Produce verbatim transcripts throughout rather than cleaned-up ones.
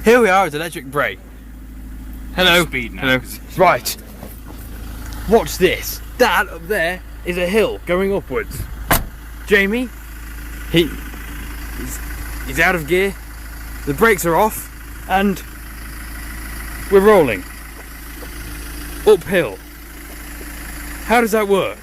Here we are at Electric Brae. Hello. Speed now. Hello. Right. Watch this. That up there is a hill going upwards. Jamie, he, he's, he's out of gear. The brakes are off, and we're rolling uphill. How does that work?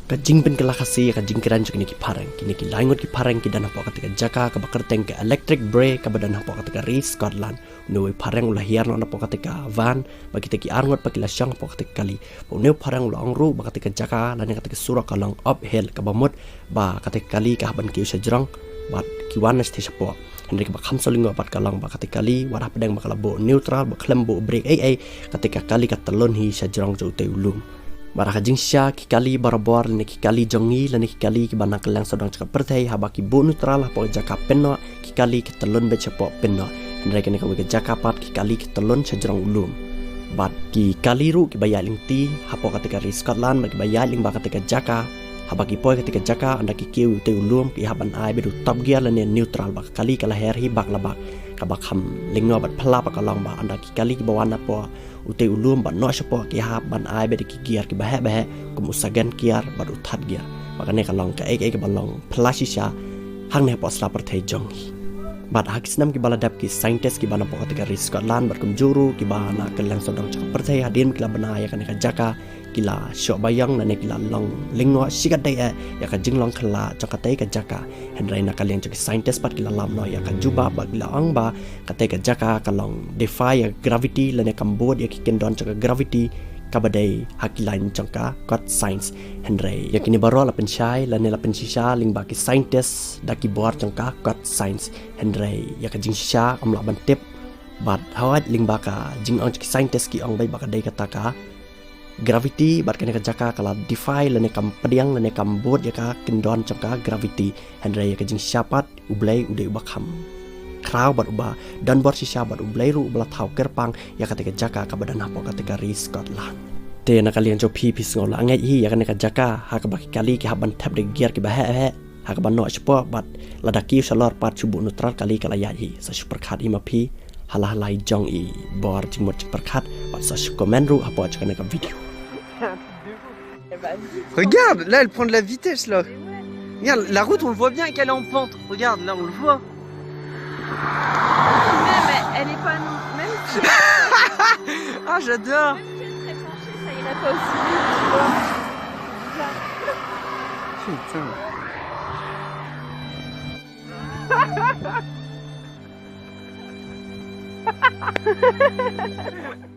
Ka jingpynkylla Khasi ïa ka jingkren jong kine ki phareng. Kine ki lai ngut ki phareng ki don hapoh kata ka jaka kaba kyrteng ka Electric Brae, kaba don hapoh kata ka ri Scotland. Une u phareng u la hiar noh napoh kata ka van, bad kita ki ar ngut pat ki la shong hapoh kata ka kali. Bad une u phareng u la ong ruh ba kata ka jaka lane kata ka surok ka long uphill, kaba mut ba kata ka kali ka hap ban kiew shajrong bad ki wan na shatei shapoh. Hynrei kaba kham sngewlyngngoh pat ka long ba kata ka kali, wat hapdeng ba ka la buh neutral, ba khlem buh brake ei ei, kata ka kali ka tyllun hi shajrong jong utei u lum. Bad ha ka jingshisha, ki kali barabor lane ki kali jong ngi lane ki kali kiba na kylleng sawdong jong ka pyrthei, haba ki buh neutral hapoh ka jaka pynnoh, ki kali ki tyllun beit shapoh pynnoh. Hynrei kane kawei ka jaka pat, ki kali ki tyllun shajrong u lum. Bad ki kali ruh kiba ïaid lynti hapoh kata ka ri Scotland, bad kiba ïaid lyngba kata ka jaka, haba ki poi kata ka jaka, ynda ki kiew utei u lum, ki hap ban ai beit u top gear lane neutral, ba ka kali ka la her hi bak la bak. Kaba kham lyngngoh bad phylla pat ka long ba ynda ki kali kiba wan napoh utei u lum bad noh shapoh, ki hap ban ai beit da ki gear kiba heh ba heh, kum u second gear bad u third gear. Bad kane ka long kaei kaei kaba long phylla shisha hangne hapoh sla pyrthei jong ngi. Bad ha ki snem kiba la dep, ki scientist kiba napoh kata ka ri Scotland bad kumjuh ruh kiba na kylleng sawdong jong ka pyrthei, hadien ba ki la bna ïa kane ka jaka, ki la shoh baïong lane ki la long lyngngoh shikatdei eh ïa ka jinglong khlaw jong katei ka jaka. Hynrei na ka liang jong ki scientist pat, ki la lam noh ïa ka jubab bad ki la ong ba katei ka jaka ka long defy ïa ka gravity lane kam bud ïa ki kyndon jong ka gravity, kaba dei ha ki lain jong ka kot science. Hynrei ïa kine baroh la pynshai lane la pynshisha lyngba ki scientist da ki bor jong ka kot science. Hynrei ïa ka jingshisha ym lah ban tip. Bad hawei lyngba ka jingong jong ki scientist, ki ong beit ba ka dei kata ka gravity, bad kane ka jaka ka la defy lane kam pdiang lane kam bud ïa ka kyndon jong ka gravity. Hynrei ïa ka jingshisha pat, U Blei u dei uba kham khraw bad uba don bor shisha, bad U Blei ruh uba la thaw kyrpang ïa katei ka jaka kaba don hapoh katei ka ri Scotland. Te na ka liang jong phi, phi sngew la ngeit hi ïa kane ka jaka ha kaba ki kali ki hap ban thep da ki gear kiba heh heh ha kaba noh shapoh, bad lada kiew shalor pat shu buh neutral, kali ka la ïaid hi. Sa shu pyrkhat hi ma phi ha la ka liang jong i bor jingmut jingpyrkhat, bad sa shu comment ruh hapoh jong kane ka video. Regarde, là, elle prend de la vitesse, là. Regarde, la route, on le voit bien qu'elle est en pente. Regarde, là, on le voit. Même, elle est pas non. Même si. Ah, j'adore. Même si elle serait penchée, ça irait pas aussi vite, tu vois. Putain.